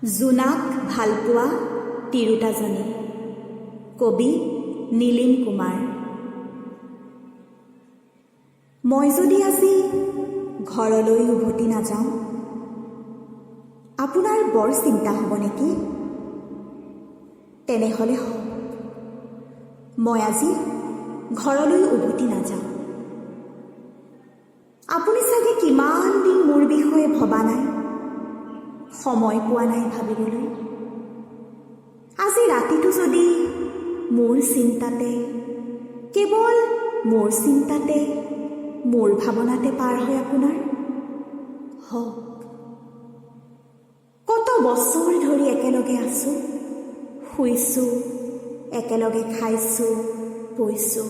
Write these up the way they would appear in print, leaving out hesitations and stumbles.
জোনাক ভালপোৱা তিৰোতাজনী, কবি নীলিম কুমাৰ। মই যদি আজি ঘৰলৈ উভতি নাযাওঁ, আপোনাৰ বৰ চিন্তা হ'ব নেকি? তেনেহ'লে হওক, মই আজি ঘৰলৈ উভতি নাযাওঁ। আপুনি চাগে কিমান দিন মোৰ বিষয়ে ভবা নাই, সময় পোৱা নাই ভাবিবলৈ। আজি ৰাতিটো যদি মোৰ চিন্তাতে, কেৱল মোৰ চিন্তাতে, মোৰ ভাৱনাতে পাৰ হয় আপোনাৰ, হওক। কত বছৰ ধৰি একেলগে আছোঁ, শুইছোঁ একেলগে, খাইছোঁ, বৈছোঁ,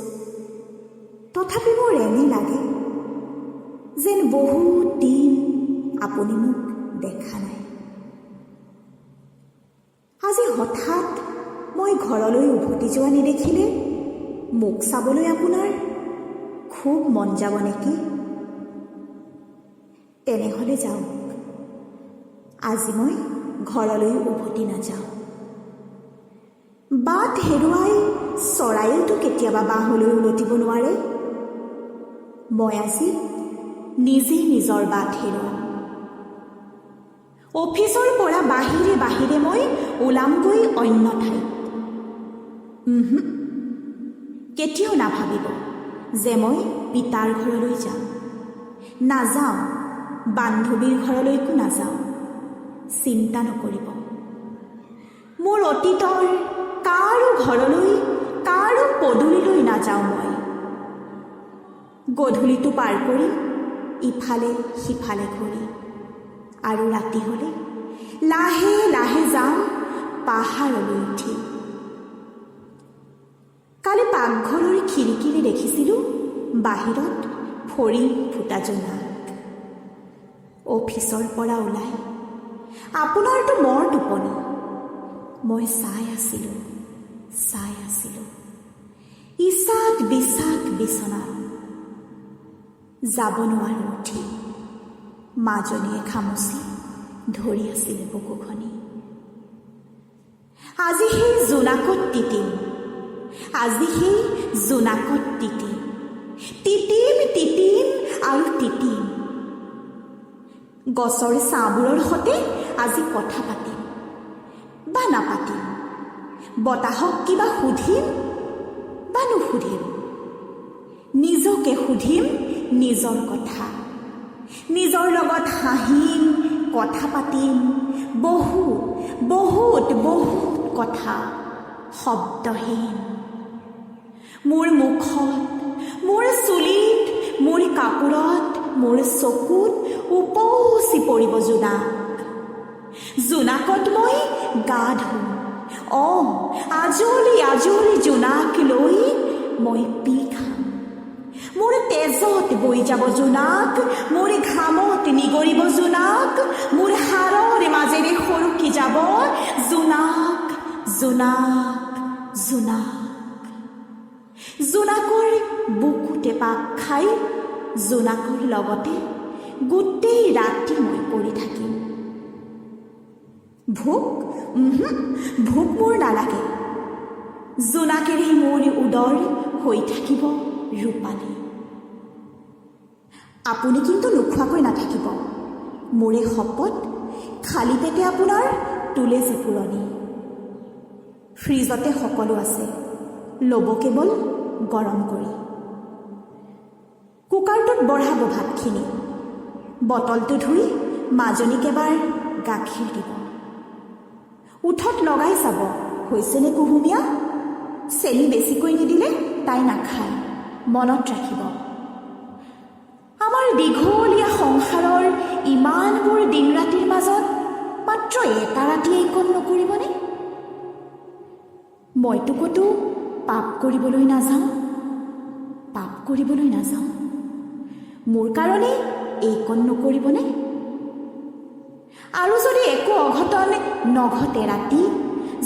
তথাপি মোৰ এনে লাগে যেন বহুত দিন আপুনি মোক দেখা নাই। আজি হঠাৎ মই ঘৰলৈ উভতি যোৱা নেদেখিলে মোক চাবলৈ আপোনাৰ খুব মন যাব নেকি? তেনেহ'লে যাওক, আজি মই ঘৰলৈ উভতি নাযাওঁ। বাট হেৰুৱাই চৰাইয়েওতো কেতিয়াবা বাহলৈ উলটিব নোৱাৰে। মই আজি নিজেই নিজৰ বাট হেৰুৱাম। অফিচৰ পৰা বাহিৰে বাহিৰে মই ওলামগৈ অন্য ঠাইত। উমহু, কেতিয়াও নাভাবিব যে মই পিতাৰ ঘৰলৈ যাম। নাযাওঁ, বান্ধৱীৰ ঘৰলৈকো নাযাওঁ। চিন্তা নকৰিব। মোৰ অতীতৰ কাৰো ঘৰলৈ, কাৰো পদূলিলৈ নাযাওঁ মই। গধূলিটো পাৰ কৰিম ইফালে সিফালে ঘূৰি আৰু ৰাতি হ'লে লাহে লাহে যাম পাহাৰলৈ উঠি। কালি পাকঘৰৰ খিৰিকীৰে দেখিছিলোঁ বাহিৰত ফৰিং ফুটা জোনাক। অফিচৰ পৰা ওলাই আপোনাৰতো মৰ টোপনি, মই চাই আছিলোঁ, চাই আছিলোঁ ইচাক বিচাক বিচনাত। যাব নোৱাৰোঁ উঠি, মাজনীয়ে খামুচি ধৰি আছিল বুকুখনি। আজি সেই জোনাকত তিতিম, আজি সেই জোনাকত তিতিম, তিতিম, তিতিম আৰু তিতিম। গছৰ ছাঁবোৰৰ সতে আজি কথা পাতিম বা নাপাতিম, বতাহক কিবা সুধিম বা নুসুধিম, নিজকে সুধিম নিজৰ কথা, নিজৰ লগত হাঁহিম, কথা পাতিম বহুত বহুত বহুত কথা, শব্দহীন। মোৰ মুখত, মোৰ চুলিত, মোৰ কাপোৰত, মোৰ চকুত উপচি পৰিব জোনাক। জোনাকত মই গা ধুম। অঁ, আজলি আজলি জোনাক লৈ মই পি খাম। মোৰ তেজত বৈ যাব জোনাক, মোৰ ঘামত নিগৰিব জোনাক, মোৰ হাড়ৰ মাজেৰে সৰকি যাব জোনাক, জোনাক, জোনাক। জোনাকৰ বুকুতে পাক খাই জোনাকৰ লগতে গোটেই ৰাতি মই পৰি থাকিম। ভোক, উমহু, ভোক মোৰ নালাগে। জোনাকেৰেই মোৰ উদৰ হৈ থাকিব ৰূপালী। আপুনি কিন্তু নোখোৱাকৈ নাথাকিব। মোৰে শপত, খালী পেটে আপোনাৰ তোলে জেপুৰণি। ফ্ৰিজতে সকলো আছে, ল'ব কেৱল গৰম কৰি। কুকাৰটোত বঢ়াব ভাতখিনি। বটলটো ধুই মাজনীক এবাৰ গাখীৰ দিব। ওঠত লগাই চাব হৈছেনে কুহুমীয়া। চেনি বেছিকৈ নিদিলে তাই নাখায়, মনত ৰাখিব। আমাৰ দীঘলীয়া সংসাৰৰ ইমানবোৰ দিন ৰাতিৰ মাজত মাত্ৰ এটা ৰাতি এইকণ নকৰিবনে? মইতো ক'তো পাপ কৰিবলৈ নাযাওঁ, পাপ কৰিবলৈ নাযাওঁ। মোৰ কাৰণে এইকণ নকৰিবনে? আৰু যদি একো অঘটন নঘটে ৰাতি,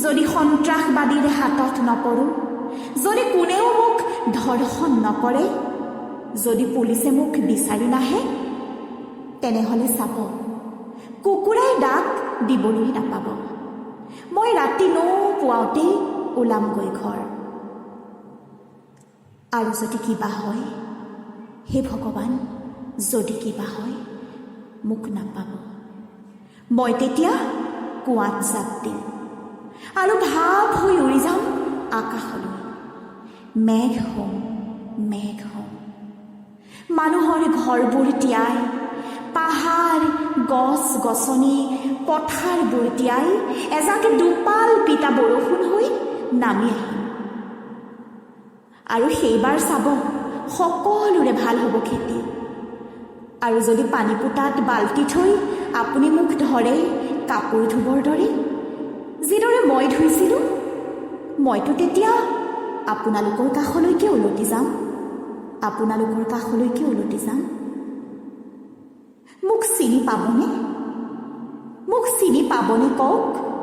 যদি সন্ত্ৰাসবাদীৰ হাতত নপৰোঁ, যদি কোনেও মোক ধৰ্ষণ নকৰে, যদি পুলিচে মোক বিচাৰি নাহে, তেনেহ'লে চাব, কুকুৰাই ডাক দিবলৈ নাপাব। মই ৰাতি নৌপুৱাওঁতেই ওলামগৈ ঘৰ। আৰু যদি কিবা হয়, হে ভগৱান, যদি কিবা হয়, মোক নাপাব। মই তেতিয়া কুঁৱাত জাপ দিম আৰু ভাপ হৈ উৰি যাম আকাশলৈ। মেঘ হ'ম, মেঘ হ'ম। মানুহৰ ঘৰবোৰ তিয়াই, পাহাৰ, গছ গছনি, পথাৰবোৰ তিয়াই এজাক দোপাল পিতা বৰষুণ হৈ নামি আহিম। আৰু সেইবাৰ চাব, সকলোৰে ভাল হ'ব খেতি। আৰু যদি পানী পোতাত বাল্টি থৈ আপুনি মোক ধৰে কাপোৰ ধুবৰ দৰে, যিদৰে মই ধুইছিলোঁ, মইতো তেতিয়া আপোনালোকৰ কাষলৈকে উলটি যাম, আপোনালোকৰ কাষলৈকে উলটি যাম। মোক চিনি পাবনে? মোক চিনি পাবনে কওক?